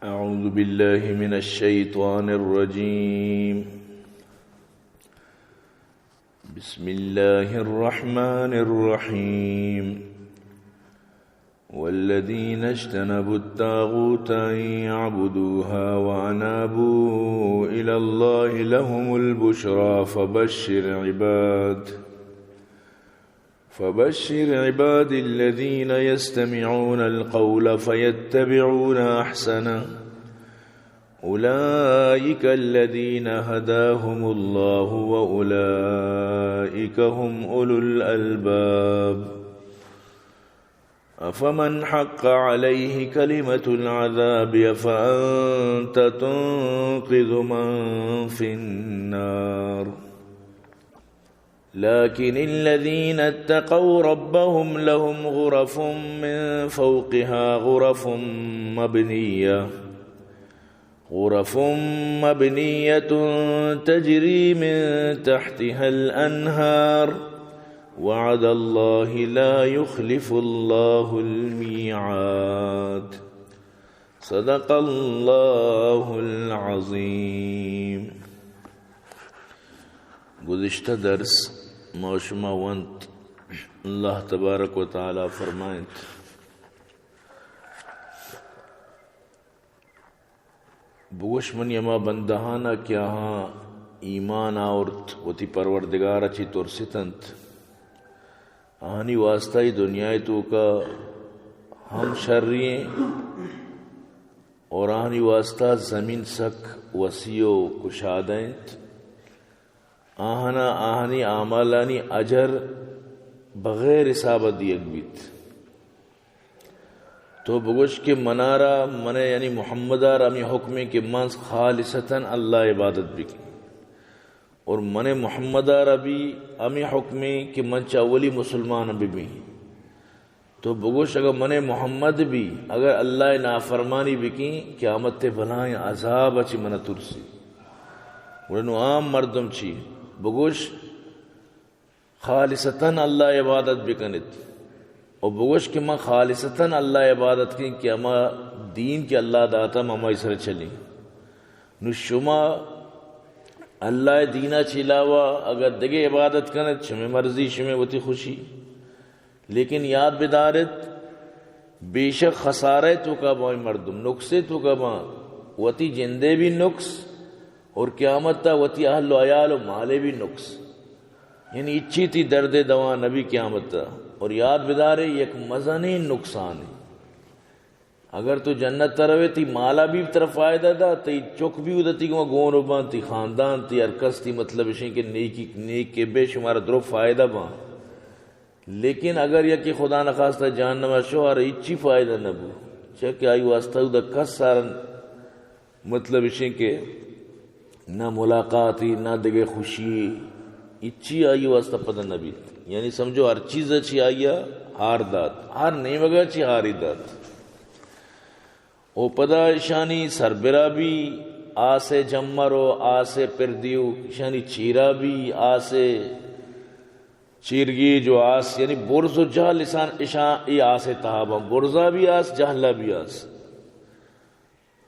أعوذ بالله من الشيطان الرجيم. بسم الله الرحمن الرحيم. والذين اجتنبوا الطاغوت أن يعبدوها وأنابوا إلى الله لهم البشرى فبشر عباد فبشر عبادي الذين يستمعون القول فيتبعون أحسنه، أولئك الذين هداهم الله وأولئك هم أولو الألباب. أفمن حق عليه كلمة العذاب أفأنت تنقذ من في النار؟ لكن الذين اتقوا ربهم لهم غرف من فوقها غرف مبنية، غرف مبنية تجري من تحتها الأنهار، وعد الله لا يخلف الله الميعاد. صدق الله العظيم. گزشتہ درس ما شما ونت، اللہ تبارک و تعالی فرمائنت، بگوش منی ہما بندہانا کہ آہاں ایمان آورت، وتی پروردگارا چی ترستنت، آہانی واسطہ ای دنیای توکا ہم شری ایں اور آہانی واسطہ زمین سک وسیع و کشادہ انت۔ آہانا آہانی اعمالانی اجر بغیر حساب دیگ بیت۔ تو بگوش کہ منارا، من یعنی محمدارا ہمیں حکمیں کہ من خالصتاً اللہ عبادت بکیں۔ اور من محمدارا بھی ہمیں حکمیں کہ من چہ اولی مسلمان ببیں۔ تو بگوش اگر من محمد بھی، اگر اللہ نافرمانی بکیں، قیامت بلائیں عذاب چی من ترسی۔ گڑا نو عام مردم چی؟ بگوش خالصتاً اللہ عبادت بکنت۔ و بگوش کہ من خالصتاً اللہ عبادت کیں کہ ہما دین کہ اللہ داتا ہمائی سر چلیں۔ نو شما اللہ دینا چی علاوہ اگر دگہ عبادت کنت، شمے مرضی، شمے وتی خوشی۔ لیکن یاد بدارت، بے شک خسارہ توکا باں مردم، نقصے توکا باں، وتی جندے بھی نقص اور قیامت تا وتی اہل و عیال و مالے بھی نقص۔ یعنی اچی تی درد دوا نبی قیامت تا۔ اور یاد بدارے، یک مزنیں نقصان ہے۔ اگر تو جنت تا روے، تی مالا بھی ترا فائدہ دا، تی چک بھی ادا تی گوں گون باں، تی خاندان، تی ہر کس تی مطلب اشیں کہ نیکی، نیک کے بے شمار درو فائدہ باں۔ لیکن اگر یکی خدا نخواستہ جہنم شو، آرا ہچی فائدہ نہ بو، چہ کہ آئی واسطہ ادا کس سارن مطلب اشیں کہ نہ ملاقاتی، نہ دگہ خوشی، ہچی آئی واسطہ پدا نہ بیت۔ یعنی سمجھو ہر چیز چی آئی ہار دات، ہر نیمگا چی ہاری دات۔ او پدا اشانی سربرا بھی آس جمر و آس پردیو، اشانی چیرا بھی آس چیرگی جو آس، یعنی برز و جہل اشان، اشان ای آس تہا باں، برزا بھی آس، جہلا بھی آس۔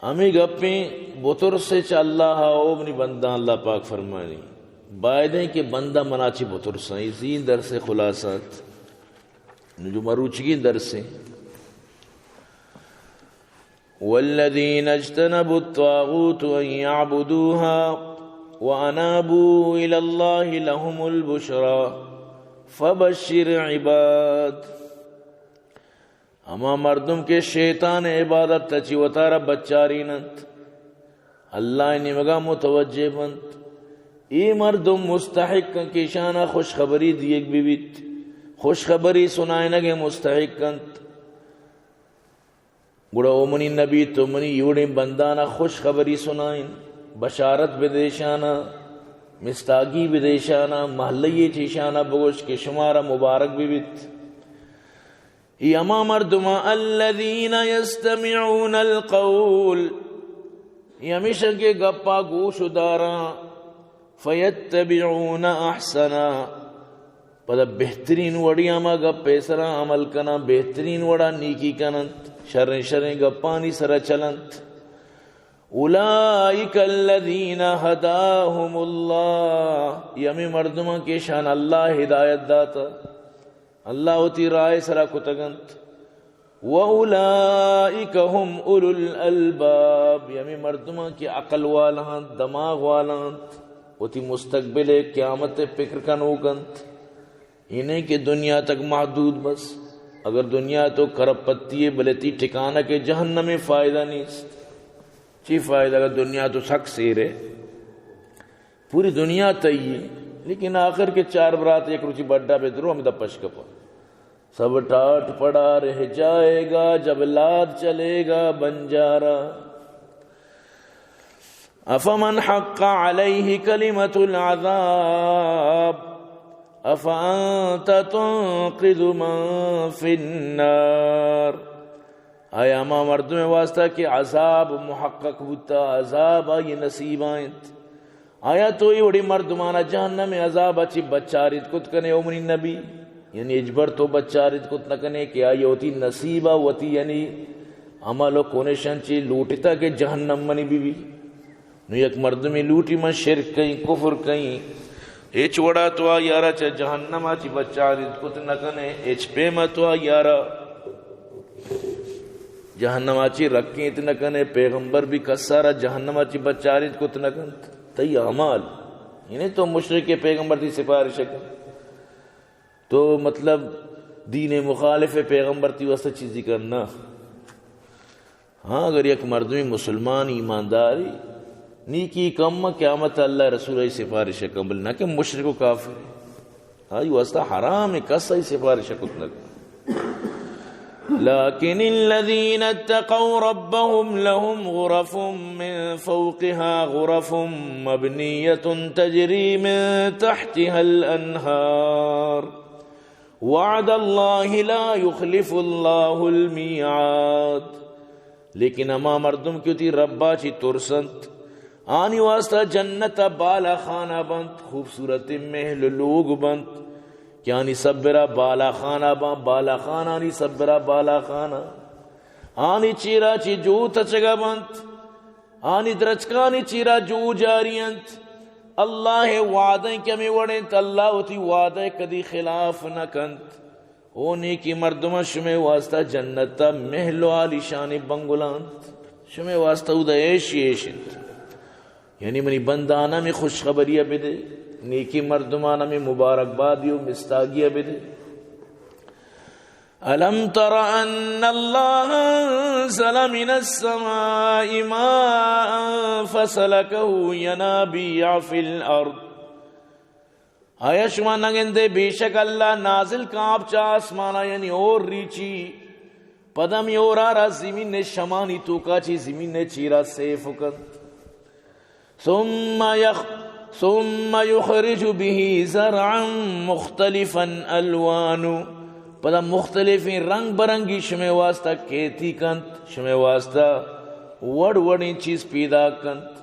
ہمیں گپیں بترسے چہ اللہ، او منی بنداں، اللہ پاک فرمانی، بایدیں کہ بندہ منا چی بترساں۔ ای زین درس خلاصہ ات۔ نو جو مروچگیں درسیں۔ والذين اجتنبوا الطاغوت أن يعبدوها وأنابوا إلى الله لهم البشرى فبشر عباد۔ ہما مردم کہ شیطان عبادت ء چہ وتارا بچارین انت، اللہ ء نیمگا متوجہ بنت، اے مردم مستحق انت کہ ایشانا خوشخبری دیگ بہ بیت، خوشخبری سنائینگ ء مستحق انت۔ گڑا او منی نبی، تو منی ایوڑیں بندانا خوشخبری سنائین، بشارت بدے ایشانا، مستاگی بدے ایشانا، محلہ ء چہ ایشانا بگوش کہ شمارا مبارک بہ بیت۔ ای ہما مردماں، الذین یستمعون القول، ای ہمیشاں کہ گپا گوش داراں، فیتبعون احسنا، پدا بہترین وڑی ہما گپ سرا عمل کناں، بہترین وڑا نیکی کننت، شریں شریں گپانی سرا چلنت۔ اولئک الذین ھداھم اللہ، اے ھمے مردماں کہ اشان اللہ ہدایت داتا، اللہ وتی راہ سرا کتگ انت۔ و اولئک ھم اولو الالباب، اے ھمے مردماں کہ عقل والا انت، دماغ والا انت، وتی مستقبل قیامت فکر کنوک انت۔ اے نہ کہ دنیا تک محدود بس۔ اگر دنیا تو کرپ پتی ہے، بلے تئی ٹھکانہ کہ جہنم، فائدہ نیست۔ چی فائدہ اگر دنیا تو سک سیر ہے؟ پوری دنیا تئی ہے، لیکن آخر کہ چار برات یک روچی بڈا بہ درو، ہمدا پش کپا۔ سب ٹاٹ پڑا رہ جائے گا، جب لاد چلے گا بنجارا۔ افمن حق علیہ کلمۃ العذاب افانت تنقذ من فی النار۔ آیا ہما مردم واسطہ کہ عذاب محقق بوتا، عذاب آئی نصیب انت، آیا تو اے وڑیں مردمانا جہنم عذاب چی بچاریت کت کنے، او منی نبی؟ یعنی ہچبر تو بچاریت کت نہ کنے کہ آئی وتی نصیبا وتی یعنی عمل و کنشان چی لوٹتا کہ جہنم منی بی بی؟ نو یک مردمے لوٹی من شرک کئیں، کفر کئیں، ہچ وڑا تو آ یارا چہ جہنما چی بچاریت کت نہ کنے، ہچ پیما تو آ یارا جہنما چی رکینت نہ کنے، پیغمبر بھی کسارا جہنما چی بچاریت کت نہ کنت۔ تئی اعمال، یعنی تو مشرک پیغمبر تئی سفارش کن۔ تو مطلب دین مخالف پیغمبر تئی واسطہ چیزی کرنا۔ ہاں، اگر یک مردمی مسلمان ایمانداری نیکی کم قیامت اللہ رسول ای سفارش کن، بل نہ کہ مشرک و کافر۔ آئی واسطہ حرام کس ای سفارش کت نہ کن۔ لكن الذين اتقوا ربهم لهم غرف من فوقها غرف مبنية تجري من تحتها الأنهار وعد الله لا يخلف الله الميعاد۔ لیکن ہما مردم کہ وتی ربا چی ترسنت، آنی واسطہ جنت بالا خانہ بنت، خوبصورت محل لوگ بنت، کہ آنی سبرا بالا خانہ بنت، بالا خانہ آنی سبرا بالا خانہ۔ آنی چیرا چی جو تچگا بنت، آنی درچکانی چیرا جو جاری انت۔ اللہ وعدہ کہ ہمیں وڑ انت، اللہ وتی وعدہ کدی خلاف نہ کنت۔ او نیکی مردماں، شمے واسطہ جنت ء محل و عالیشانی بنگلہ انت، شمے واسطہ اود ء عیش ہی عیش انت۔ یعنی منی بنداناں ہمے خوشخبری ء بدے، نیکی مردماناں ہمے مبارکبادی و مستاگی ء بدے۔ الم تر ان اللہ انزل من السماء ماء فسلکه ینابیع فی الارض۔ آیا شما نگندے، بے شک اللہ نازل کاپ چہ آسمانا، یعنی اور ریچی، پدا ہمے اورا را زمین نے شمانی توکا چی زمین نے چیرا سیف کنت۔ ثم یخ-، ثم یخرج به زرعا مختلفا الوانه، پدا مختلفیں رنگ برنگی شمے واسطہ کیتی کنت، شمے واسطہ وڑ وڑیں چیز پیدا کنت۔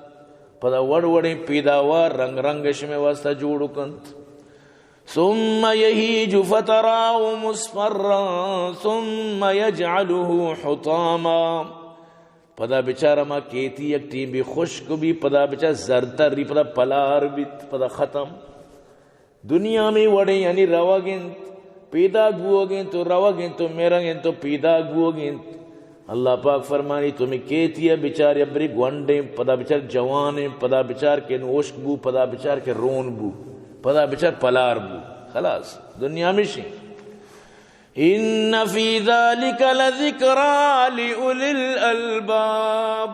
پدا وڑ وڑیں پیداوار رنگ رنگ شمے واسطہ جوڑ کنت۔ ثم یہیج فتراه مصفرا ثم یجعله حطاما۔ پدا بچار ہما کیتی یک ٹیم بی خشک بی، پدا بچار زردتر ری، پدا پلار بیت، پدا ختم۔ دنیا ہمے وڑیں، یعنی روگ انت، پیداک بوگ انت و روگ انت و مرگ انت و پیداک بوگ انت۔ اللہ پاک فرمانی، تو ہمے کیتی ء بچار، یا بری گونڈیں، پدا بچار جوانیں، پدا بچار کہ نوشک بو، پدا بچار کہ رون بو، پدا بچار پلار بو۔ خلاص، دنیا ہمیشی۔ ان فی ذلک لذکری لأولی الالباب۔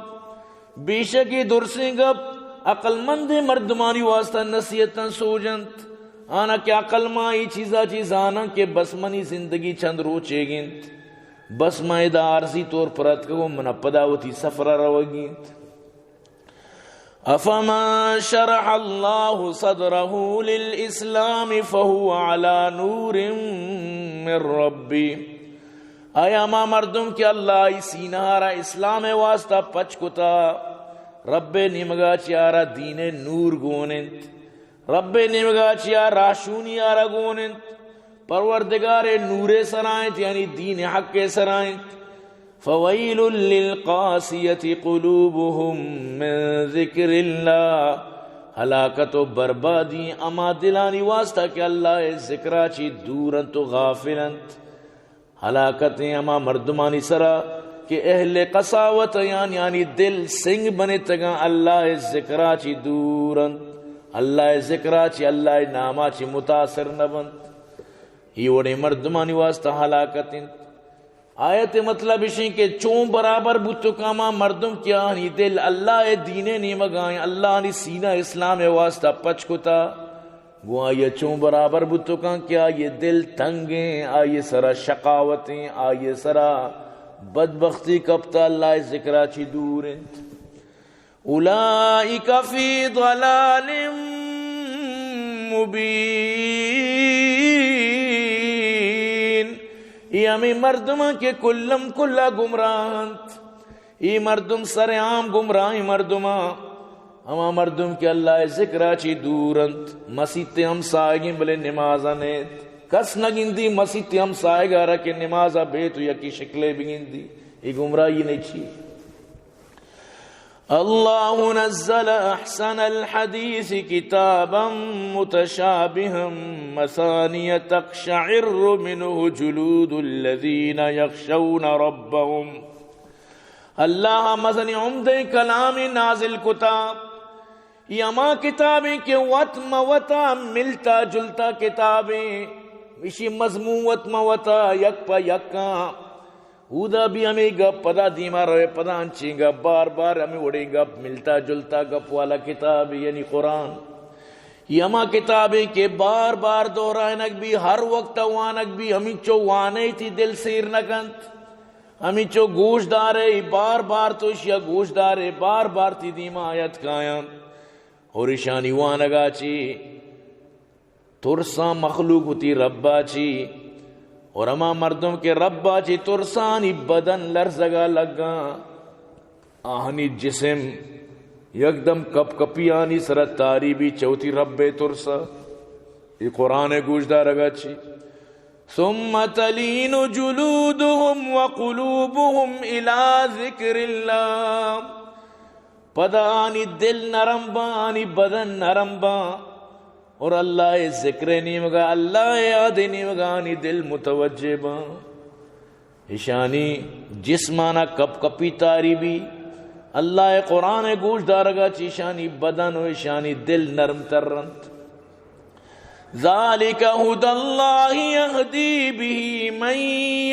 بے شک اے درسیں گپ عقل مندیں مردمانی واسطہ نصیحتاں سوج انت۔ آنا کہ عقل ما اے چیزا چی زاناں کہ بس منی زندگی چند روچے گنت، بس ما ادا عارضی طور پر اتکگوں، من پدا وتی سفرا روگی انت۔ افمن شرح اللہ صدره للاسلام فهو علی نور من ربه۔ آیا ہما مردم کہ اللہ آئی سینہ را اسلام واسطہ پچ کتا، رب نیمگا چہ آرا دین نور گون انت، رب نیمگا چہ آ راہشونی آرا گون انت، پروردگار نور سرا انت، یعنی دین حق سرا انت۔ فویل للقاسیة قلوبهم من ذکر اللہ، ہلاکت و بربادی ہما دلانی واسطہ کہ اللہ ءِ ذکرا چی دور انت و غافل انت۔ ہلاکت ایں ہما مردمانی سرا کہ اہل قساوت، یعنی آنی دل سنگ بنتگاں، اللہ ءِ ذکرا چی دور انت، اللہ ءِ ذکرا چی، اللہ ءِ ناما چی متاثر نہ بنت۔ اے وڑیں مردمانی واسطہ ہلاکت انت۔ آیت ءِ مطلب اش انت کہ چون برابر بوت کاں ہما مردم کہ آنی دل اللہ ءِ دین ءِ نیمگا ایں، اللہ آنی سینہ اسلام ءِ واسطہ پچ کتا، گوں آئی ءَ چون برابر بوت کاں کہ آئی ءِ دل تنگ ایں، آئی ءِ سرا شقاوت ایں، آئی ءِ سرا بدبختی کپتا، اللہ ءِ ذکرا چی دور انت۔ اولئک فی ضلال مبین۔ اے ہمے مردماں کہ کلم کلا گمراہ انت۔ اے مردم سر عام گمراہیں مردماں۔ ہما مردم کہ اللہ ءِ ذکرا چی دور انت، مسیت ءِ ہمساہگیں بلے نمازا نیت۔ کس نہ گندی مسیت ءِ ہمساہگا را کہ نمازا بیت و یکی شکلے بگندی۔ اے گمراہی نہ چی۔ اللہ نزل احسن الحدیث کتابا متشابها مثانی تقشعر منه جلود الذین یخشون ربهم۔ اللہ مزنیں عمدہ کلامے نازل کتا۔ اے ہما کتابیں کہ وت مہ وتا ملتا جلتا کتابیں، اشی مضمون وت مہ وتا یک پہ یکاں۔ اودا بھی ہمے گپ، پدا دیما روے، پدا انچیں گپ، بار بار ہمے وڑیں گپ، ملتا جلتا گپ والا کتاب، یعنی قرآن۔ اے ہما کتابیں کہ بار بار دہرائنگ بھی، ہر وقت وانگ بھی، ہمینچو وانے تئی دل سیر نہ کنت، ہمینچو گوش دارے، بار بار تو اشیا گوش دارے، بار بار تئی دیما آیت کایاں۔ اور اشانی وانگا چی ترساں مخلوق وتی ربا چی، اور ہما مردم کہ ربا چی ترسانی بدن لرزگا لگاں، آہانی جسم یکدم کپ کپیانی سرا تاری بی چہ وتی رب ءِ ترسا۔ اے قرآن ءِ گوش دارگا چی۔ ثم تلین جلودهم وقلوبهم الی ذکر اللہ۔ پدا آنی دل نرم باں، آنی بدن نرم باں، اور اللہ ءِ ذکر ءِ نیمگا، اللہ ءِ یاد ءِ نیمگا آنی دل متوجہ باں۔ اشانی جسمانا کپ کپی تاری بی، اللہ ءِ قرآن ءِ گوش دارگا چی اشانی بدن و اشانی دل نرم تر انت۔ ذلک هدی اللہ یهدی به من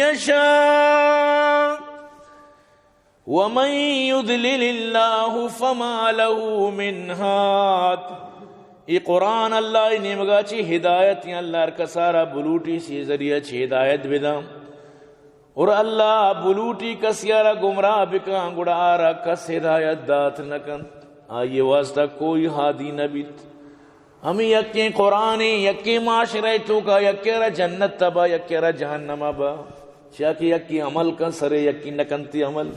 یشاء ومن یضلل اللہ فما لہ من ہاد۔ اے قرآن اللہ ءِ نیمگا چی ہدایت ایں، اللہ ہر کسا را بلوٹی سی ذریعہ چی ہدایت بداں۔ اور اللہ بلوٹی کسیا را گمراہ بکاں، گڑا آرا کس ہدایت دات نہ کنت۔ آئی واسطہ کوئی ہادی نہ بیت۔ ہمے یکیں قرآن ایں، یکیں معاشرہ ءِ توکا، یکے را جنت ءَ با، یکے را جہنم ءَ با۔ چیا کہ یکے عمل کن سرے، یکے نہ کنتی عمل۔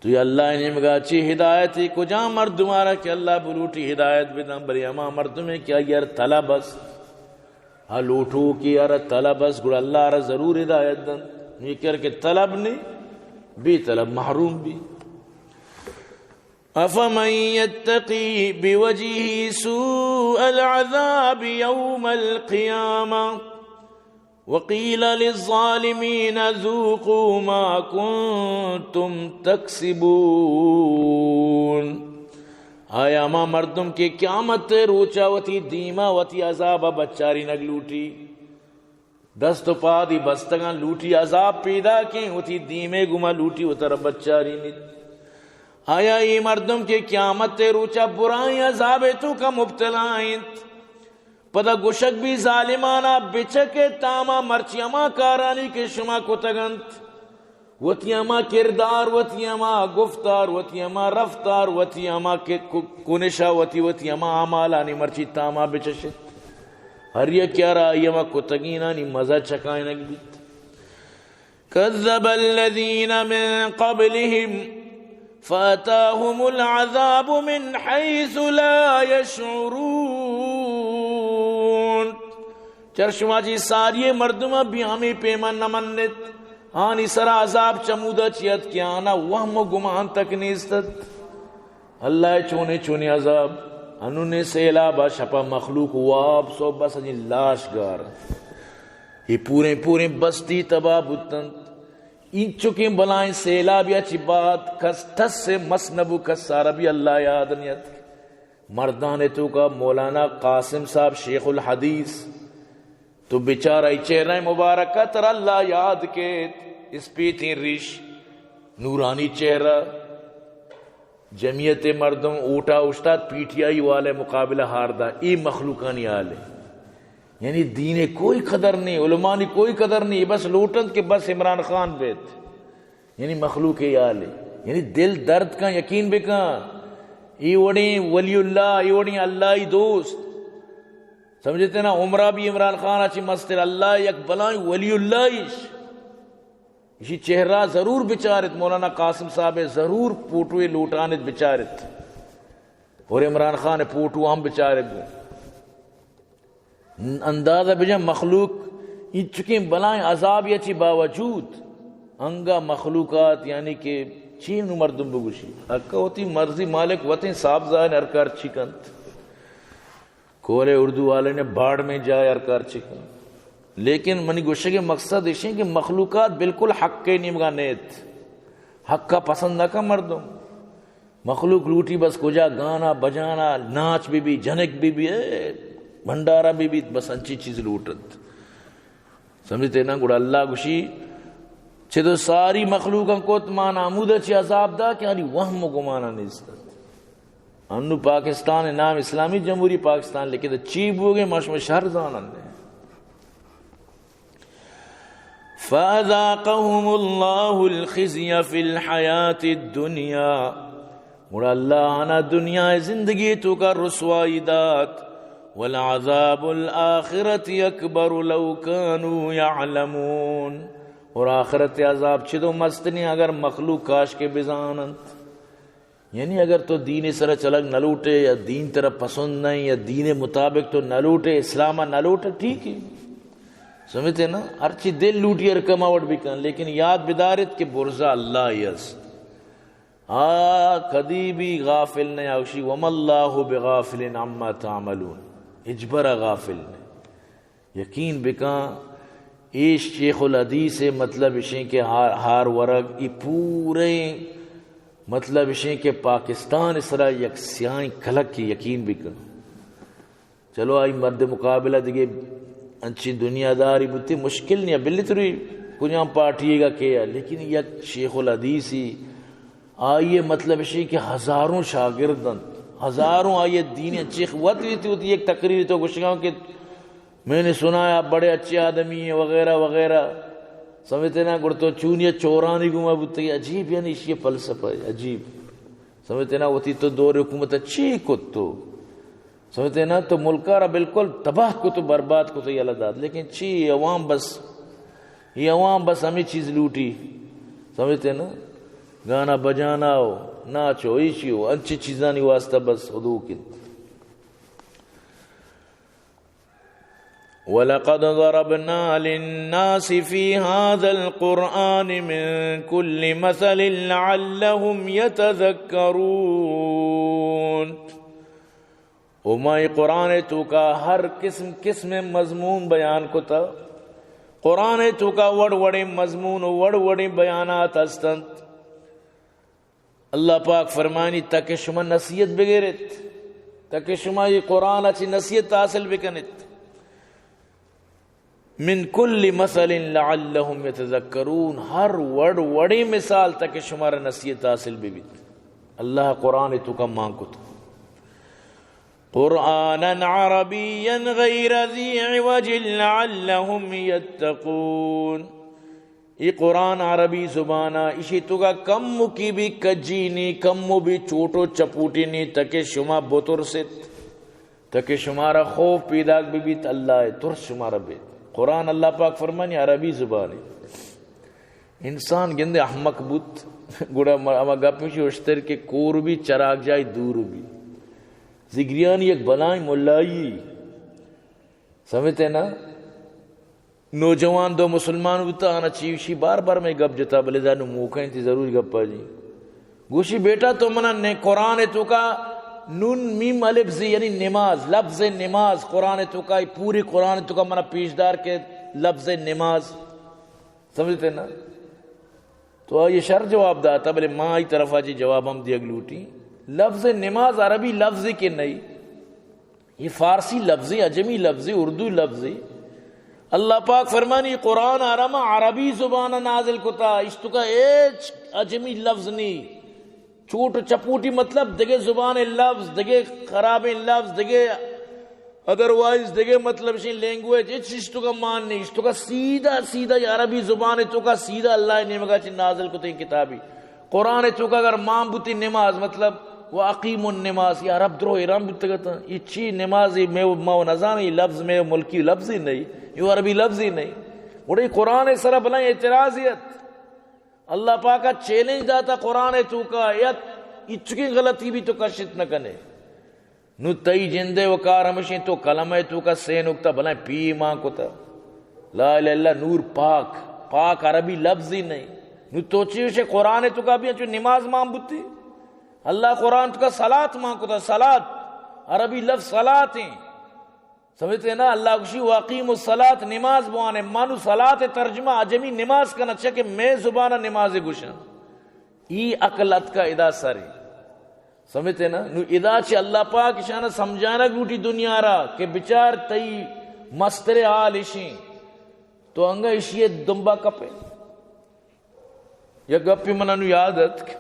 تو اے اللہ ءِ نیمگا چی ہدایت ایں؟ کجام مردم آرا کہ اللہ بلوٹی ہدایت بداں، بلے ہما مردمے کہ آئی ءَ را طلب است، آ لوٹوکے آ را طلب است، گڑا اللہ آ را ضرور ہدایت دنت۔ نی کر کہ طلب نی، بے طلب محروم بی۔ أفمن يتقي بوجهه سوء العذاب يوم القيامة وقيل للظالمين ذوقوا ما كنتم تكسبون۔ آیا ہما مردم کہ قیامت ءِ روچا وتی دیما وتی عذابا بچارینگ لوٹی، دست و پادی بستگاں لوٹی عذاب پیداکیں، وتی دیمے گما لوٹی وترا بچارینیت۔ آیا اے مردم کہ قیامت ءِ روچا برائیں عذابے توکا مبتلا انت، پدا گوشگ بی ظالمانا بچکے تاما مرچی ہما کارانی کہ شما کتگ انت، وتی ہما کردار، وتی ہما گفتار، وتی ہما رفتار، وتی ہما کہ-، ک-، کنشا، وتی، وتی ہما اعمالانی مرچی تاما بچشت۔ ہر یکے آ را آئی ہما کتگینانی مزہ چکائینگ بیت۔ كذب الذين من قبلهم فأتاهم العذاب من حيث لا يشعرون۔ چر شما چی ساری مردم بی ہمے پیما نہ منت، آنی سرا عذاب چمودا چی ات کہ آنا وہم و گمان تک نیست ات۔ اللہ ء چونیں چونیں عذاب، انونیں سیلاب ء شپا مخلوق واب، سہب ء سجیں لاش گار انت۔ اے پوریں پوریں بستی تباہ بوتنت۔ اینچکیں بلائیں سیلاب یا چی بعد کس ٹس ء مس نبو، کس سارا بھی اللہ یاد نیت۔ مردان توکا مولانا قاسم صاحب شیخ الحدیث، تو بچار ای چہرہ مبارکہ تر اللہ یاد کیت، اسپیتیں ریش، نورانی چہرہ، جمعیت مردم اوٹا اشتات، پی ٹی آئی والے مقابلہ ہار دا۔ ای مخلوقانی حال ہے۔ یعنی دین کوئی قدر نہیں، علماء نی کوئی قدر نہیں، بس لوٹنت کہ بس عمران خان بیت۔ یعنی مخلوق ء حال ہے۔ یعنی دل درد کن، یقین بکن۔ ای وڑیں ولی اللہ، ای وڑیں اللہ ای دوست۔ سمجھتے نا، عمرہ بھی عمران خان اچی مستر اللہ یک بلائیں ولی اللہ ایش۔ اسی چہرہ ضرور بچارت، مولانا قاسم صاحب ضرور فوٹوے لوٹانت بچارت۔ اور عمران خان فوٹو ہم بچارت گو۔ اندازہ بجن مخلوق انچکیں بلائیں عذاب یا چی باوجود انگا مخلوقات، یعنی کہ چین نو مردم بگوشی، اکا ہوتی مرضی مالک وتیں صاحب زاہر ہر کار چی کنت۔ کولے اردو والے نے باڑ میں جائے ہر کار چی کنت۔ لیکن منی گوشگ مقصد اشیں کہ مخلوقات بالکل حق کے نیمگا نیت، حق کا پسند نہ کن مردم۔ مخلوق لوٹی بس کجا گانا بجانا ناچ بی بی، جنک بی بی، اے، بھنڈارا بی بی، بس انچی چیز لوٹت۔ سمجھتے نا؟ گڑا اللہ گوشی، چہ تو ساری مخلوقاں کت، ما نامود چہ عذاب دا کہ آنی وہم و گمانا نیست۔ انو پاکستان نام اسلامی جمہوری پاکستان لکھے تو چی بوگے، ما شما شر زانن۔ فَأَذَاقَهُمُ اللَّهُ الْخِزْيَ فِي الْحَيَاةِ الدُّنْيَا، گڑا اللہ آنا دنیا زندگی توکا رسوائی دات، وَلَعَذَابُ الْآخِرَةِ أَكْبَرُ لَوْ كَانُوا يَعْلَمُونَ، اور آخرت عذاب چدو مستنی اگر مخلوق کاش کے بزاننت۔ یعنی اگر تو دین سرا چلگ نہ لوٹے یا دین ترا پسند نہیں یا دین مطابق تو نہ لوٹے، اسلام نہ لوٹے، ٹھیک ہے، سمجھتے نا؟ ہرچی دل لوٹی ہر کما وڑ بکن، لیکن یاد بدارت کہ برزا اللہ ہی است۔ آ کدی بھی غافل نہیں، آوشی وما اللہ بغافل عما تعملون، ہچبرا غافل نہیں۔ یقین بکن، ایش شیخ الحدیث ء مطلب اشیں کہ ہار، ہار ورگ ای پوریں مطلب اشیں کہ پاکستان سرا یک سیاہیں کلک، یقین بکن۔ چلو آئی مرد مقابلہ دیگے انچیں دنیا داری بوتی مشکل نہیں، بلے تری کجام پارٹی گا کے ہے، لیکن یک شیخ الحدیث ہی آئی مطلب اشیں کہ ہزاروں شاگرد انت، ہزاروں آئی دین چیخ وت وتی وتی یک تقریر تو گوشگاں کہ میں نے سنا ہے آپ بڑے اچھے آدمی ہیں وغیرہ وغیرہ۔ سمجھتے نا؟ گڑ تو چونی چورانی گما بوتے، عجیب، یعنی اسی فلسفہ ہے، عجیب۔ سمجھتے نا؟ وتی تو دور حکومت چی کت تو؟ سمجھتے نا؟ تو ملکا را بالکل تباہ کو تو برباد کو تو یلا دات، لیکن چی عوام بس، یہ عوام بس ہمیں چیز لوٹی۔ سمجھتے نا؟ گانا بجانا ہو، ناچو، ایشی ہو، انچی چیزانی واسطہ بس ہدو کت۔ وَلَقَدْ ضَرَبْنَا لِلنَّاسِ فِي هَذَا الْقُرْآنِ مِنْ كُلِّ مَثَلٍ لَعَلَّهُمْ يَتَذَكَّرُونَ۔ و ما ای قرآن توکا ہر قسم قسم مضمون بیان کتا۔ قرآن توکا وڑ وڑیں مضمون و وڑ وڑیں بیانات ہستنت۔ اللہ پاک فرمانی، تاکہ شما نصیحت بگیرت، تاکہ شما یہ قرآن اچی نصیحت حاصل بکنت۔ من کل مثل لعلهم يتذكرون، ہر وڑ وڑیں مثال تاکہ شمارا نصیحت حاصل ببیت۔ اللہ قرآن توکا مان کت۔ قرآنا عربيا غير ذي عوج لعلهم يتقون۔ ای قرآن عربی زبانا، اشی توکا کمکی بھی کجی نی، کمو بھی چوٹو چپوٹی نی، تاکہ شما بترست، تاکہ شمارا خوف پیداک ببیت، اللہ ء ترس شمارا بیت۔ قرآن اللہ پاک فرمانی عربی زبانی۔ انسان گندے احمق بوت، گڑا م-، ہما گپ اشی اشتر کہ کور بھی چراگ جائی دور بھی۔ ذگریانی یک بلائیں ملائی، سمجھتے نا؟ نوجوان دو مسلمان بوتا، آنا چی گوشی، بار بار میں گپ جتا، بلے دا نو موقع انت، ضروری گپا جی۔ گوشی، بیٹا تو منا نے قرآن توکا نون میم الف زی، یعنی نماز، لفظ نماز قرآن توکا، پوری قرآن توکا منا پیش دار کے لفظ نماز۔ سمجھتے نا؟ تو آئی شر جواب داتا، بلے ما آئی طرفا جی جواب ہم دیگ لوٹی۔ لفظ نماز عربی لفظ کے نہیں، یہ فارسی لفظی، عجمی لفظی، اردو لفظی۔ اللہ پاک فرمانی، قرآن آرا ما عربی زبان نازل کتا، اشتکا ایچ عجمی لفظ نہیں۔ چوٹ و چپوٹی مطلب دگہ زبان لفظ، دگہ خرابیں لفظ، دگہ ادروائز دگہ مطلب شیں لینگویج، اچ اشتکا مان نہیں، اشتکا سیدھا سیدھا یہ عربی زبان توکا سیدھا اللہ نیمگا چی نازل کتیں کتابی۔ قرآن توکا اگر مان بوتی نماز، مطلب، و اقیم النماز، یہ عرب درو ایران بوتگتا۔ یہ چی نماز؟ یہ میں ما نزان، یہ لفظ میں ملکی لفظ ہی نہیں، یہ عربی لفظ ہی نہیں۔ گڑا یہ قرآن سرا بلائیں اعتراضیت۔ اللہ پاکا چیلنج داتا قرآن توکا، یک اچکیں غلطی بھی تو کشت نہ کنے۔ نو تئی جندے و کار ہمشیں تو کلمہ توکا سے نکتہ بلائیں پی مان کتا۔ لا الہ الا اللہ، نور پاک، پاک عربی لفظی نہیں۔ نو تو چی گوشے، قرآن توکا بھی انچو نماز مان بوتی؟ اللہ قرآن توکا صلاۃ مان کتا، صلاۃ، عربی لفظ صلاۃ ہیں۔ سمجھتے نا؟ اللہ گوشی، واقیم الصلاۃ، نماز بوانے۔ مانو صلاۃ ترجمہ عجمی نماز کنا، چہ کہ میں زبان نماز گوشاں۔ ای عقل اتکا ادا سرے۔ سمجھتے نا؟ نو ادا چہ اللہ پاک اشانا سمجھانا لوٹی دنیا را کہ بچار تئی مستر حال اشیں، تو انگا اشی دنبا کپے۔ یک گپی منا نو یاد اتک،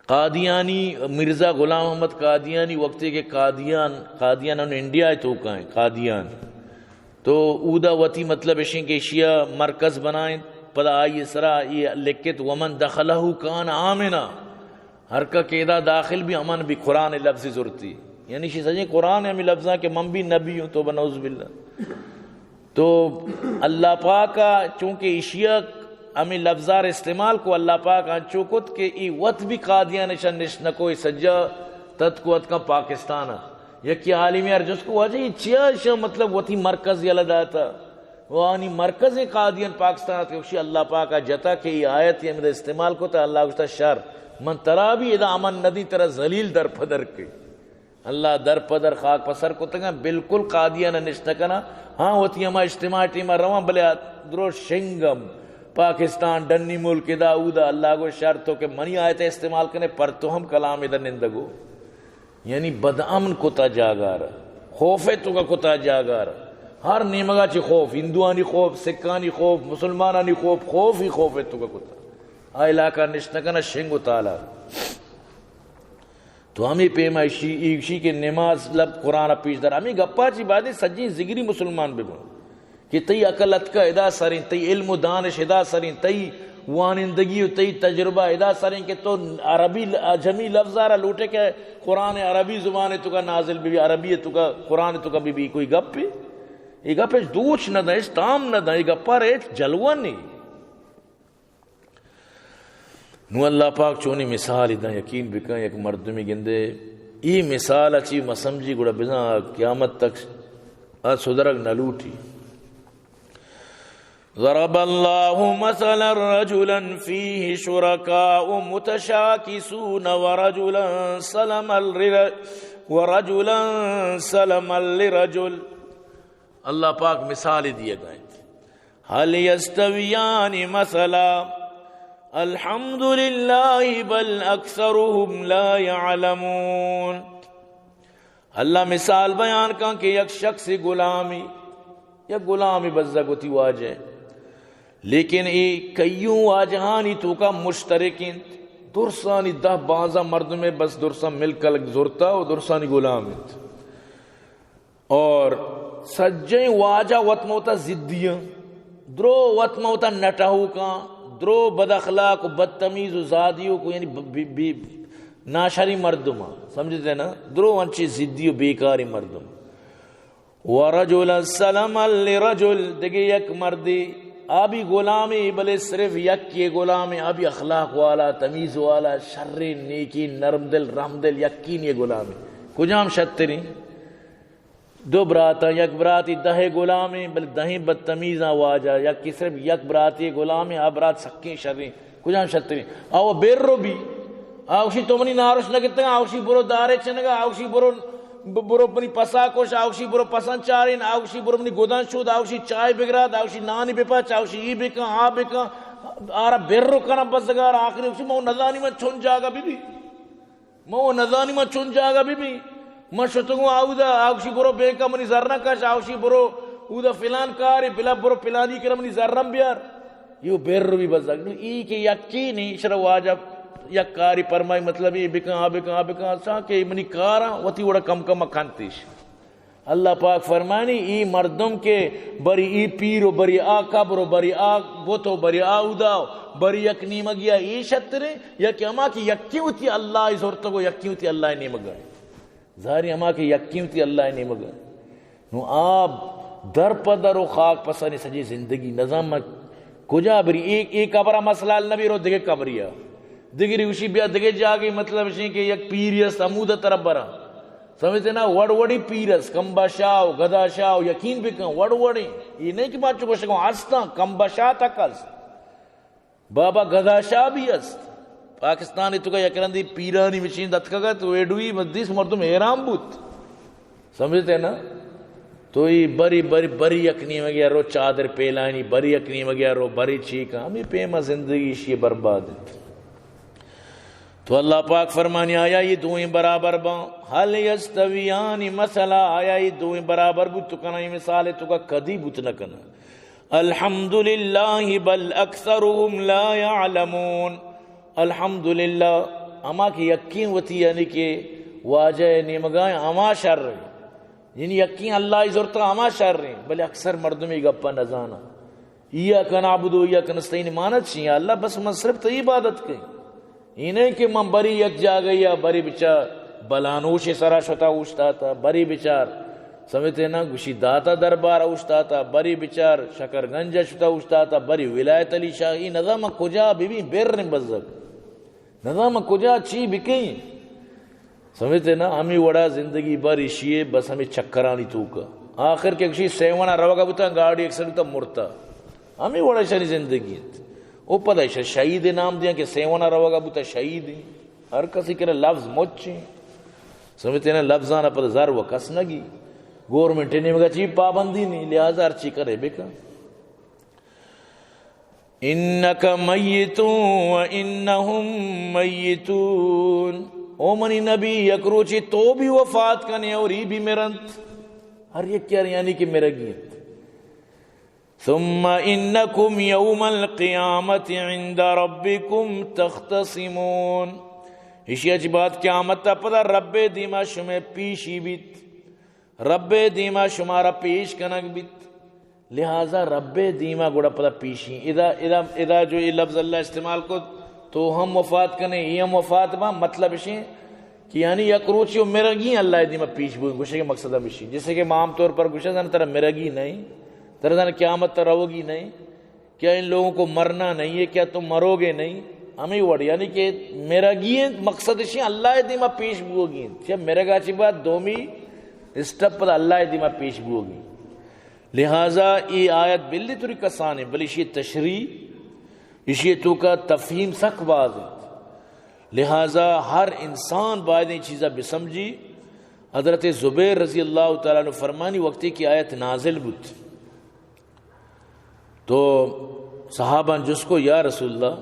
قادیانی، مرزا غلام محمد قادیانی وقتے کہ قادیان، قادیان انو انڈیا توکا ہیں، قادیان۔ تو اودا وتی مطلب اشیں کہ اشیا مرکز بنائیں، پدا آئی سرا یہ لکھت، ومن دخلہ کان آمنا، ہر کا کہ ادا داخل بھی امن بھی، قرآن لفظ زرتی۔ یعنی شی سجیں قرآن ہمیں لفظاں کہ من بھی نبی ہوں، توبہ نعوذ باللہ۔ تو اللہ پاک ء چونکہ ایشی ء ہمے لفظار استعمال کو، اللہ پاک انچو کت کہ ای وت بھی قادیان اشان نشت نکو، ای سجا تتکو اتکاں پاکستان ء۔ یکی عالمی ار جست کو، واجہ ای چیا اشان مطلب وتی مرکز یلہ داتا؟ و آنی مرکز قادیان پاکستان ء، گوشی اللہ پاک ء جتا کہ ای آیت ہمدا استعمال کو تا اللہ گوشتا شر، من ترا بھی ادا امن ندی، ترا ذلیل در پدر کئی۔ اللہ در پہ در خاک پہ سر کتگاں، بالکل قادیان ء نشت نہ کناں۔ ہاں، وتی ہما اجتماع ٹیم ء رواں، بلے آ درو شنگم پاکستان ڈنی ملک ادا اودا۔ اللہ گو شر تو کہ منی آیت ء استعمال کنے، پر تو ہم کلام ادا نندگو۔ یعنی بد امن کتا جاگار، خوف ء تو کا کتا جاگار۔ ہر نیمگا چی خوف، ہندوانی خوف، سکھانی خوف، مسلمانانی خوف، خوف ہی خوف ء تو کا کتا۔ آ علاقہ نشت نہ کناں شنگ و تالار۔ تو ہمے پیما ایشی، ایشی کہ نماز لب قرآن ء پیش دار۔ ہمے گپا چی بادیں سجیں زگری مسلمان ببن کہ تئی عقل اتکا ادا سریں، تئی علم و دانش ادا سریں، تئی وانندگی و تئی تجربہ ادا سریں کہ تو عربی ل-، عجمی لفظارا لوٹے کہ قرآن عربی زبان تو کا نازل بی، عربی تو کا قرآن تو کا بی، بی کوئی گپ ہے؟ یہ گپ ہے دوچ نہ دیں، تام نہ دیں، یہ گپا رہے جلوہ نہیں۔ نوں اللہ پاک چونیں مثالے داں، یقین بکن، یک مردمے گندے، اے مثال ء چی مسمجی گڑا بزاں قیامت تک آ سدرگ نہ لوٹی۔ ضرب الله مثلا رجلا فيه شركاء متشاكسون ورجلا سلما لر-، ورجلا سلما لرجل۔ اللہ پاک مثالے دیگ ء انت۔ هل يستويان مثلا؟ الحمد لله بل أكثرهم لا يعلمون۔ اللہ مثال بیان کن کہ یک شخص غلامی، یک غلامی بزگ وتی واجہ، لیکن اے کئیوں واجہانی توکا مشترک انت۔ درسانی دہ بانزہ مردمے بس درساں مل کلگ زرتا و درسانی غلام انت۔ اور سجیں واجہ وت موتا ضدیاں، درو وت موتا نٹہوکاں، درو بد اخلاق و بدتمیز و زادیوک و یعنی ب-، ب-، ب-، ناشری مردماں، سمجھتے نا؟ درو انچیں ضدی و بیکاری مردم۔ ورجلا سلما لرجل، دگہ یک مردے، آ بھی غلامے، بلے صرف یکے غلامے، آ بھی اخلاق والا، تمیز والا، شریں، نیکیں، نرم دل، رحم دل، یکینی غلامے۔ کجام شتریں؟ دو براتاں، یک براتی دہ غلامیں، بلے دہیں بدتمیزاں واجہ، یکے صرف یک براتی غلامیں، آ برات سکیں شریں، کجام شتریں؟ آ و بر و بی، آ گوشی تو منی ناروش نہ گتگا، آ گوشی برو دارے چنگا، آ گوشی برو، ب-، برو منی پسا کش، آ گوشی برو پسن چارین، آ گوشی برو منی گدان شود، آ گوشی چائے بگراد، آ گوشی نانی بپچ، آ گوشی ای بکن، آ بکن، آرا بر و کنم بزگار، آخری گوشی من نزانی من چون جاگہ بی بی۔ من و نزانی من چون جاگہ بہ بی۔ من شتگوں آودا، آ گوشی برو بینکا منی زراں کش، آ گوشی برو اودا فلان کارے، بلا برو فلانی کرا منی زراں بیار۔ یو بر بی بزگ۔ نو ای کہ یکی نی، شر واجہ یک کاری پرمائی، مطلب ای بکن، آ بکن، آ بکن، سا کہ منی کاراں وتی وڑا کم کم کنتیش۔ اللہ پاک فرمانی، ای مردم کہ بری ای پیر و بری آ قبر و بری آ بت و بری آ اودا و بری یک نیمگیا، ای شتریں یا کہ ہما کہ یکی وتی اللہ زرتگ و یکی وتی اللہ نیمگا؟ ظاہری ہما کہ یکی وتی اللہ نیمگا۔ نو آ در پہ در و خاک پسانی سجی زندگی نظام کجا بری؟ ای، ای قبرا مسئلہ حل نبی، رو دگہ قبریا۔ دگری گوشی بیا دگہ جاگے، مطلب شیں کہ یک پیری است ہمودا طرف برا۔ سمجھتے نا؟ وڑ وڑی پیر است، کمبا شاہ و گدا شاہ و یقین بکن، وڑ وڑی۔ یہ نہیں کہ ما چو گوشگوں ہستاں، کمبا شاہ تک است، بابا گدا شاہ بھی است۔ پاکستان تو کا یک رندی پیرانی مشین دتکگت، ویڈوی مدیس مردم حیران بوت۔ سمجھتے نا؟ تو ای بری، بری، بری یک نیمگیا رو چادر پیلانی، بری یک نیمگیا رو بری چی کا، ہمیں پیما زندگی شی برباد انت۔ تو اللہ پاک فرمانی، آیا یہ دوئیں برابر باں؟ هل يستويان مثلا، آیا یہ دوئیں برابر بوت کنا؟ یہ مثال تو کا کدی بوت نہ کنا۔ الحمد لله بل اکثرهم لا يعلمون۔ الحمدللہ، ہما کہ یقین وتی یعنی کہ واجہ نیمگائیں ہما شر۔ یعنی یقین اللہ زرتا ہما شر ہیں، بلے اکثر مردم ای گپا نزانا۔ ایاک نعبد و ایاک نستعین معنی چی؟ یا اللہ، بس من صرف تئی عبادت کئی۔ ای نہیں کہ من بری یک جاگہ یا بری بچار بلانوش سرا شتا اوشتاتا، بری بچار سمجھتے نا، گوشی داتا دربار اوشتاتا، بری بچار شکر گنج شتا اوشتاتا، بری ولایت علی شاہ، ای نظام کجا ببین، بر بزگ۔ نظام کجا چی بکیں؟ سمجھتے نا، ہمیں وڑا زندگی بھر اشی ہے، بس ہمیں چکرانی توکا۔ آخر کہ کسی سیونا روگا بوتا، گاڑی ایکسیڈنٹ بوتا، مرتا۔ ہمیں وڑا شانی زندگی ہے۔ او پدا ایشا شہید نام دیا کہ سیونا روگا بوتا شہید ہیں۔ ہر کسی کرا لفظ مچ ہیں۔ سمجھتے نا، لفظانا پدا زر و کس نگی۔ گورنمنٹ نیمگا چی پابندی نہیں، لہذا ہر چی کرے بکن۔ انک میت و انہم میتون۔ او منی نبی، یک روچے تو بھی وفات کنے اور ای بھی مرنت۔ ہر یک یار یعنی کہ مرگی انت۔ ثم انکم یوم القیامة عند ربکم تختصمون۔ اشی اچ بعد قیامت پدا رب دیما شمے پیشی بیت۔ رب دیما شمارا پیش کنگ بیت۔ لہذا رب دیما گڑا پدا پیشی۔ ادا، ادا، ادا جو یہ لفظ اللہ استعمال کو، تو ہم وفات کنے، یہ ہم وفات با، مطلب اشی کہ یعنی یک روچی و مرگی اللہ دیما پیش بوئیں، گوشے کہ مقصد ہم اشی۔ جیسے کہ ما عام طور پر گوشے، زن ترا مرگی نہیں، ترا زن قیامت ترا روگی نہیں۔ کیا ان لوگوں کو مرنا نہیں ہے؟ کیا تم مروگے نہیں؟ ہمیں وڑ، یعنی کہ مرگی ہیں، مقصد اشی اللہ دیما پیش بوگی ہیں۔ چہ مرگا چی بعد دومی اسٹپ پر اللہ دیما پیش بوگی۔ لہذا ای آیت بلی توری کسانے، بلے اشی تشریح، اشی توکا تفہیم سک باز ہے۔ لہذا ہر انسان باید این چیزا بسمجھی۔ حضرت زبیر رضی اللہ تعالیٰ عنہ فرمانی، وقتی کہ آیت نازل بوت، تو صحابان جست کو، یا رسول اللہ،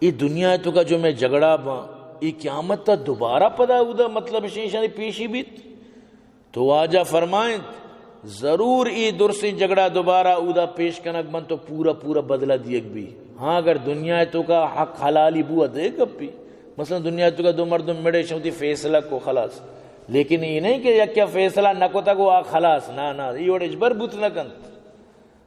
ای دنیا توکا جو میں جھگڑا باں، ای قیامت تا دوبارہ پدا اودا، مطلب، اشی، اشانی پیشی بیت؟ تو واجہ فرمائنت، ضرور ای درسیں جھگڑا دوبارہ اودا پیش کنگ من تو پورا پورا بدلہ دیگ بی۔ ہاں، اگر دنیا توکا حق حلالی بو، دے گپی۔ مثلاً دنیا توکا دو مردم مڑے شوتی فیصلہ کو خلاص۔ لیکن ای نہیں کہ یکیا فیصلہ نہ کتا کو آ خلاص۔ نا، نا، ای وڑ اجبر بوت نہ کنت۔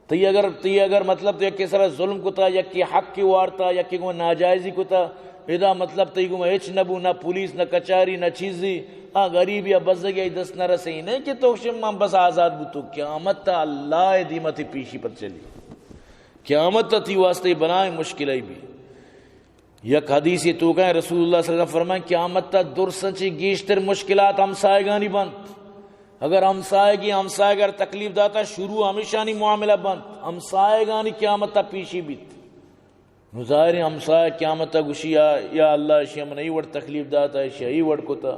تئی اگر، تئی اگر مطلب تو یکے سرا ظلم کتا، یکے حق کی وارتا، یکے گوں ناجائزی کتا، ادا مطلب تئی گوں ہچ نہ بو، نہ پولیس، نہ کچاری، نہ چیزی، آ غریب یا بزگ یا دست نہ رسے۔ نہیں کہ تو شم من بس آزاد بو، تو قیامت تا اللہ دیما تی پیشی پت چلی۔ قیامت تا تی واسطے بلائیں مشکل ای بی۔ یک حدیث توکا رسول اللہ صلی اللہ علیہ وسلم فرمائیں، قیامت تا درساں چی گیشتر مشکلات ہمسائگانی بنت۔ اگر ہمسائگی ہمسائگا تکلیف داتا، شروع ہمیشانی معاملہ بنت، ہمسائگانی قیامتا پیشی بیت۔ نو ظاہر ایں ہمسائگ قیامتا گوشی، یا، یا اللہ، اشیا منا ای وڑ تکلیف داتا، اشیا ای وڑ کتا،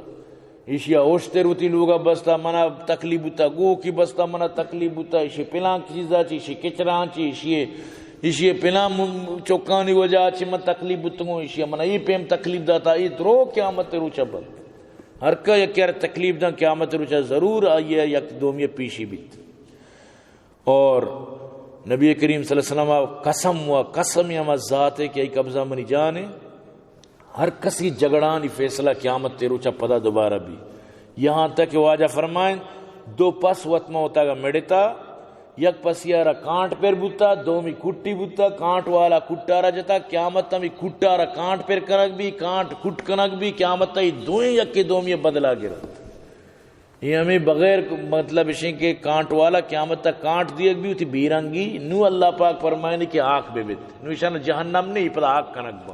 اشیا اوشتر وتی لوگا بستا، منا تکلیف بوتا، گوکی بستا، منا تکلیف بوتا، اشی پلان چیزا چی، اشی کچران چی، اشی، اشی پلان م-، چکانی وجہ چی من تکلیف بوتگوں، اشیا منا ای پیم تکلیف داتا۔ ای درو قیامت روچا بنت۔ ہر کہ یکے را تکلیف داں، قیامت روچا ضرور آئی یک دومی پیشی بیت۔ اور نبی کریم صلی اللہ علیہ وسلم قسم و قسم ہما ذات ہے کہ ای قبضہ منی جان ہے، ہر کسی جھگڑانی فیصلہ قیامت تے روچا پدا دوبارہ بی۔ یہاں تک کہ واجہ فرمائیں، دو پس وت موتاگا مڑتا، یک پسیا را کانٹ پر بوتا، دومی کٹی بوتا، کانٹ والا کٹا را جتا، قیامت ہمی کٹا را کانٹ پر کنگ بی، کانٹ کٹ کنگ بی، قیامت ای دوئیں یکے دومی بدلا گرت۔ یہ ہمیں بغیر مطلب اشیں کہ کانٹ والا قیامت تک کانٹ دیگ بی، وتی بیرنگی، نو اللہ پاک فرمائنی کہ آک بے بیت۔ نو اشان جہنم نہیں، پدا آک کنگ با۔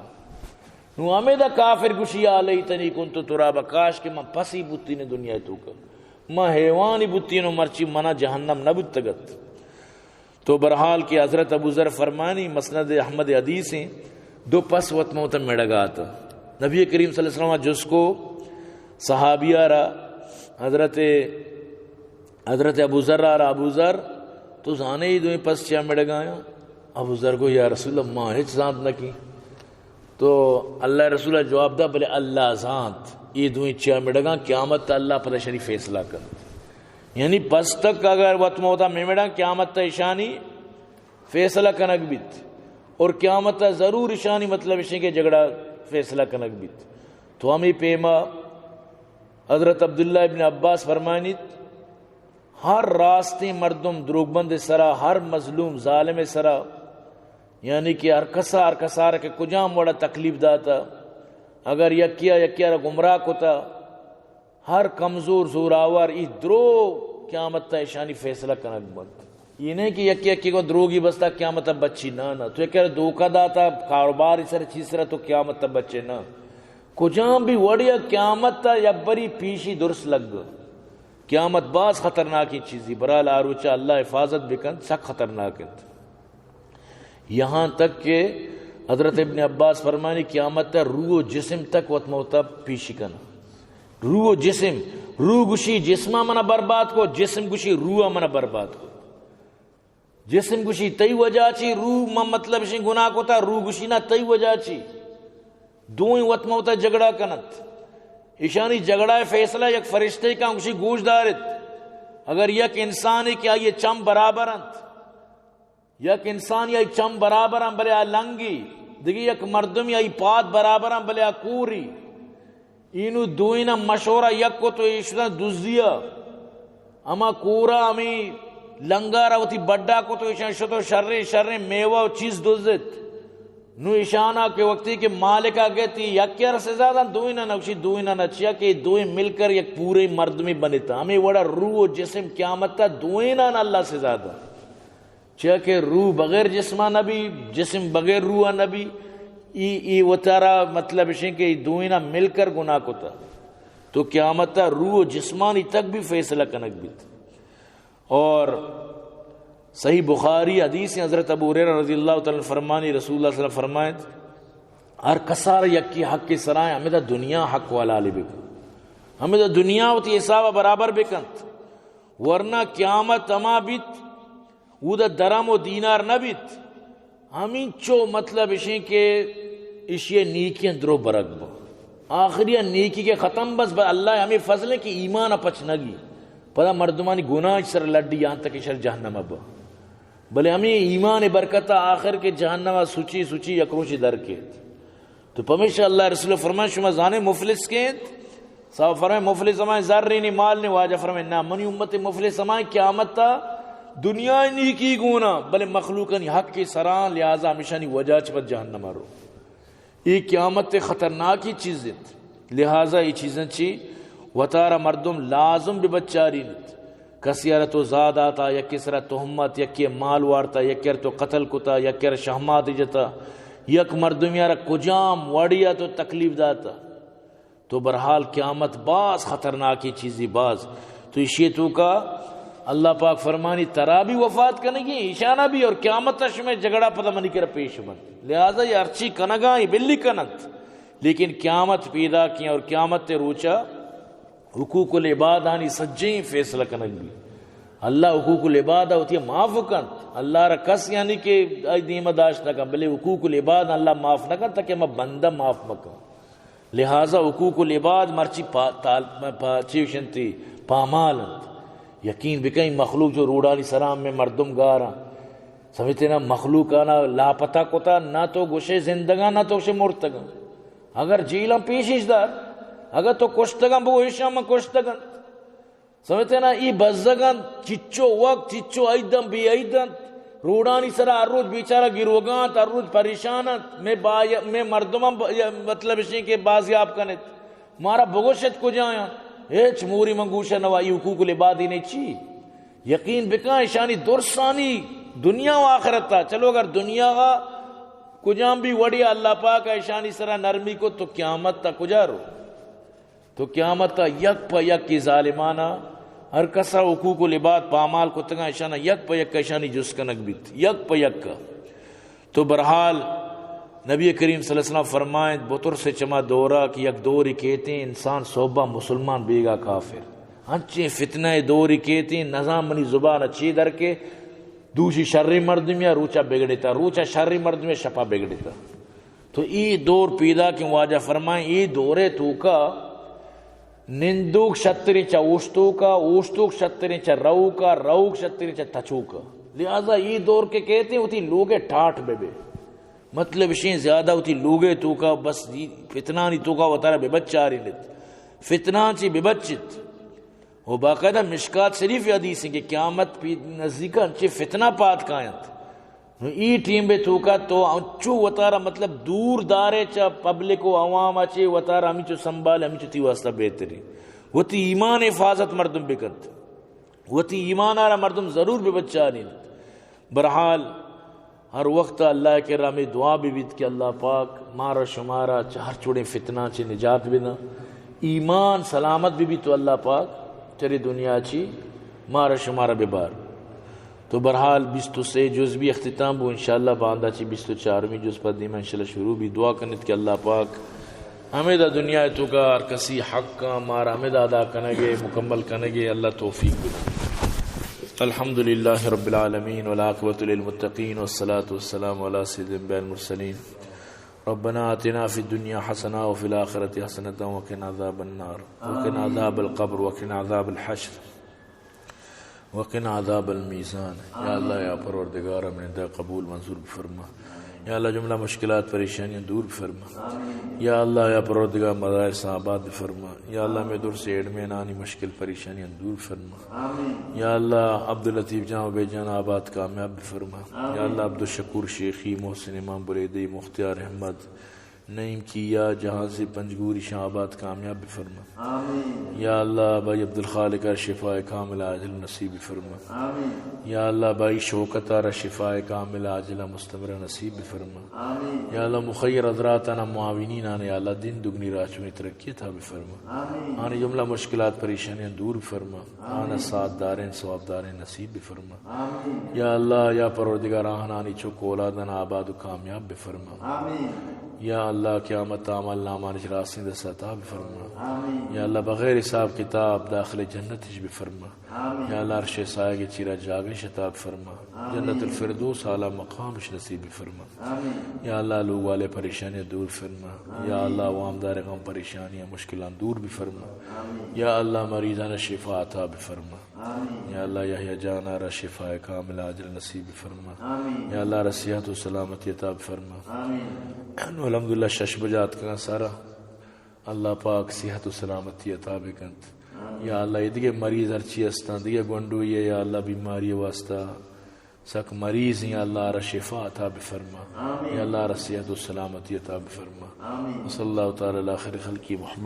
نو ہمیں دا کافر گوشی، یا لیتنی کنت ترابا، کاش کہ من پسی بوتی نے دنیا تو کر۔ من حیوانی بوتی نو مرچی منا جہنم نہ بوتگت۔ تو بہرحال کہ حضرت ابو ذر فرمانی، مسند احمد حدیث ہیں، دو پس وت موت مڑگات۔ نبی کریم صلی اللہ علیہ وسلم جس کو صحابیہ را، حضرت، حضرت ابو ذر را، ابو ذر، تو زانے ای دوئیں پس چیا مڑگایا؟ ابو ذر کو، یا رسول اللہ، ما ہچ زانت نہ کی۔ تو اللہ رسول جواب دا، بلے اللہ زانت، یہ دوئیں چیا مڑگاں، قیامت تا اللہ پدا شری فیصلہ کن۔ یعنی پس تک اگر وت موتا میں مڑاں، قیامت تا اشانی فیصلہ کنگ بیت۔ اور قیامت تا ضرور اشانی مطلب اشیں کہ جھگڑا فیصلہ کنگ بیت۔ تو ہمیں پیما حضرت عبداللہ ابن عباس فرمانیت، ہر راستیں مردم دروگبند سرا، ہر مظلوم ظالم سرا، یعنی کہ ہر کسا، ہر کسا را کہ کجام وڑا تکلیف داتا، اگر یکیا یکیا را گمراہ کتا، ہر کمزور زوراور ای درو قیامت تا اشانی فیصلہ کنگ بنت۔ یہ نہیں کہ یکی یکی کو دروگی بستا قیامت تا بچی، نہ، نہ۔ تو یکی را دھوکہ داتا کاروبار سر چیز سر تو قیامت تا بچے، نہ۔ کجام بھی وڑیا قیامت تا یبری پیشی درست لگ۔ قیامت باز خطرناکی چیزی، برال آروچا اللہ حفاظت بکن، سک خطرناک انت۔ یہاں تک کہ حضرت ابن عباس فرمانی، قیامت تا روح و جسم تک وت موتا پیشی کن۔ روح و جسم، روح گوشی جسما منا برباد کو، جسم گوشی روح منا برباد کو۔ جسم گوشی تئی وجہ چی روح، من مطلب اشیں گناہ کتا، روح گوشی نہ، تئی وجہ چی۔ دوئیں وت موتا جھگڑا کنت۔ اشانی جھگڑا فیصلہ یک فرشتے کاں، گوشی گوش دارت۔ اگر یک انسانی کہ آئی چم برابر انت، یک انسانی آئی چم برابر انت بلے آ لنگی، دگہ یک مردمی آئی پاد برابر انت بلے آ کوری، اینو دوئیناں مشورہ یک کت و ایشتاں دزیا۔ ہما کورا ہمے لنگارا وتی بڈا کت و ایشاں شت و شریں شریں میوہ و چیز دزت۔ نو ایشانا کہ وقتی کہ مالکا گتی یکے را سزا دن، دوئیناں نہ، گوشی دوئیناں نہ، چیا کہ دوئیں مل کر یک پورے مردمے بنتا۔ ہمے وڑا روح و جسم قیامتا دوئیناں اللہ سزا دن۔ چیا کہ روح بغیر جسما نبی، جسم بغیر روحا نبی۔ ای، ای وتارا مطلب اشیں کہ ای دوئینا مل کر گناہ کتا۔ تو قیامتا روح و جسمانی تک بھی فیصلہ کنگ بیت۔ اور صحیح بخاری حدیث ہیں، حضرت ابو ہریرہ رضی اللہ تعالی عنہ فرمانی، رسول اللہ صلی اللہ علیہ وسلم فرمائیت، ہر کسار یکی حق سرائیں، ہمیں دا دنیا حق والا علی بکن۔ ہمیں دا دنیا وتی حساب برابر بکنت۔ ورنہ قیامت ہما بیت، اودا درم و دینار نہ بیت۔ ہمینچو مطلب اشیں کہ اشی نیکیاں درو برگ با۔ آخری نیکی کہ ختم بس، بس اللہ ہمیں فضل ہے کہ ایمان پچ نگی۔ پدا مردمانی گناہ سر لڈی یہاں تک شر جہنم با۔ بلے ہمیں ایمان برکت آخر کے جہنم سچی سچی یک روچی در کیت۔ تو پمیشا اللہ رسول فرمائے، شما زانے مفلس کے انت؟ صاحب فرمائے، مفلس ہمائے زر نہیں، مال نہیں۔ واجہ فرمائے، نہ، منی امت مفلس ہمائے قیامت تا دنیا نیکی گونا، بلے مخلوقانی حق کے سران، لہذا ہمیشانی وجہ چ پد جہنم رو۔ یہ قیامت خطرناکی چیز انت، لہذا یہ چیزاں چی وتارا مردم لازم بہ بچاری انت۔ کسی ارا تو زا داتا، یکے سرا تہمت، یکے مال وارتا، یکے ارا تو قتل کتا، یکے ارا شہمات جتا، یک مردمی ارا کجام وڑیا تو تکلیف داتا۔ تو بہرحال قیامت باز خطرناکی چیزی باز۔ تو ایشی توکا اللہ پاک فرمانی، ترا بھی وفات کنگی، ایشانا بھی، اور قیامت شمے جھگڑا پدا منی کرا پیش بنت۔ لہذا یہ ہرچی کنگا، یہ بلی کننت، لیکن قیامت پیدا کی اور قیامت روچا حقوق العباد آنی سجیں فیصلہ کنگ بی۔ اللہ حقوق العباد وتی معاف کنت۔ اللہ را کس یعنی کہ آئی دیما داشت نہ کن، بلے حقوق العباد اللہ معاف نہ کنت تاکہ ہما بندہ معاف مکن۔ لہذا حقوق العباد مرچی پا-، تال-، پا-، چی گوشنتی، پامال انت۔ یقین بکن، مخلوق جو روڈانی سرا ہمے مردم گاراں، سمجھتے نا، مخلوق آنا لاپتہ کتا، نہ تو گوشے زندگاں، نہ تو گوشے مرتگاں۔ اگر جیلاں پیشش دار، اگر تو کشتگاں بگو ایشاں من کشتگاں۔ سمجھتے نا، ای بزگ انت، چچو وقت، چچو عید انت، بے عید انت۔ روڈانی سرا ہر روچ بیچارہ گروگا انت، ہر روچ پریشان انت۔ مے با-، مے مردماں ب-، یا مطلب اشیں کہ بازیاب کنت۔ مارا بگوشت کجایاں؟ ہچ موری من گوشہ نوا، ای حقوق العبادی نے چی؟ یقین بکن، اشانی درسانی دنیا و آخرتا۔ چلو اگر دنیا کجام بھی وڑی اللہ پاک اشانی سرا نرمی کو تو قیامت تا کجا رو؟ تو قیامت ء یک پہ یک ظالماناں، ہر کسا حقوق العباد پامال کتگاں، اشاناں یک پہ یک اشانی جست کنگ بیت، یک پہ یک۔ تو بہرحال نبی کریم صلی اللہ علیہ وسلم فرمائنت، بترس چما دورا کہ یک دورے کیتیں انسان صحبا مسلمان بیگا کافر۔ انچیں فتنہ دورے کیتیں، نزان منی زبان چی در کے، دوشی شریں مردمیا روچا بگڑتا، روچا شریں مردمیا شپا بگڑتا۔ تو ای دور پیدا کہ واجہ فرمائیں، ای دورے توکا نندوک شتریں چہ اوشتوکا، اوشتوک شتریں چہ روکا، روک شتریں چہ تچوکا۔ لہذا ای دور کے کہتے ہیں، وتی لوگے ٹاٹ بے بے۔ مطلب اشیں زیادہ وتی لوگے توکا بس ای فتنانی توکا وتارا بے بچارینت۔ فتنان چی بے بچت۔ و باقاعدہ مشکات شریف حدیث ہیں کہ قیامت پی نزدیکا انچیں فتنہ پاد کاینت۔ نو ای ٹیم بے توکا تو انچو وتارا مطلب دور دارے چا پبلک و عوام چے وتارا ہمینچو سنبھال، ہمینچو تی واسطہ بہتری۔ وتی ایمان حفاظت مردم بکنت۔ وتی ایمان آرا مردم ضرور بے بچارینت۔ بہرحال، ہر وقت اللہ کرا ہمے دعا بہ بیت کہ اللہ پاک مارا شمارا چہ ہر چوڑیں فتنہ چہ نجات بدن، ایمان سلامت بہ بیت تو اللہ پاک چرے دنیا چی مارا شمارا ببار۔ تو بہرحال بیست و سے جز بھی اختتام بو، انشاءاللہ باندا چی بیست و چارمی جز پہ دیما انشاءاللہ شروع بھی۔ دعا کنیت کہ اللہ پاک ہمیدا دنیا توکا ہر کسی حق مارا ہمیدا ادا کنگے، مکمل کنگے، اللہ توفیق بدے۔ الحمدللہ رب العالمین والعاقبۃ للمتقین والصلاۃ والسلام علی سید الانبیاء والمرسلین۔ ربنا آتنا فی الدنیا حسنة وفی الآخرۃ حسنة وقنا عذاب النار وقنا عذاب القبر وقنا عذاب الحشر۔ وقنا عذاب المیزان۔ یا اللہ، یا پروردگار، منی دعا قبول منظور بفرما۔ یا اللہ، جملہ مشکلات پریشانیاں دور بفرما۔ یا اللہ، یا پروردگار، مدارس آباد بفرما۔ یا اللہ، مے درس ایڈمینانی مشکل پریشانیاں دور بفرما۔ یا اللہ، عبداللطیف جان و بے جان آباد کامیاب بفرما۔ یا اللہ، عبدالشکور شیخی، محسن امام بلیدی، مختیار احمد، نعیم کیا، جہانزیب پنجگوری شاہ آباد کامیاب بفرما۔ آمین۔ یا اللہ، بھائی عبدالخالق ء شفاء کامل عاجل نصیب بفرما۔ آمین۔ یا اللہ، بھائی شوکت ء را شفاء کامل عاجل مستمر نصیب بفرما۔ آمین۔ یا اللہ، مخیر حضراتانا معاونینان یا اللہ، دین دگنی راہ چونی ترقی عطا بفرما۔ آمین۔ آنی جملہ مشکلات پریشانیاں دور بفرما۔ آمین۔ آنا ساتھ دارین، ثواب دارین نصیب بفرما۔ آمین۔ یا اللہ، یا پروردگار، آہنانی چک اولادان آباد و کامیاب بفرما۔ آمین۔ یا اللہ، قیامت عمل نامانش راستین دست عطا بفرما۔ آمین۔ یا اللہ، بغیر حساب کتاب داخل جنتش بفرما۔ آمین۔ یا اللہ، عرش سایگ چیرا جاگش عطا بفرما۔ آمین۔ جنت الفردوس اعلی مقامش نصیب بفرما۔ آمین۔ یا اللہ، لوگ والے پریشانی دور فرما۔ آمین۔ یا اللہ، عوام دار غم پریشانی مشکلان دور بفرما۔ آمین۔ یا اللہ، مریضان شفا عطا بفرما۔ آمین۔ یا اللہ، یحییٰ جان ء را شفاء کامل عاجل نصیب بفرما۔ آمین۔ یا اللہ، را صحت و سلامتی عطا بفرما۔ آمین۔ نو الحمدللہ شش بجا اتکگاں سارا، اللہ پاک صحت و سلامتی عطا بکنت۔ آمین۔ یا اللہ، ایدگہ مریض ہرچی استاں، دگہ گونڈوی ء یا اللہ بیماری واسطہ سک مریض ہیں، یا اللہ را شفا عطا بفرما۔ آمین۔ یا اللہ را صحت و سلامتی عطا بفرما۔ آمین۔ وصلی اللہ تعالی علی خیر خلقہ محمد۔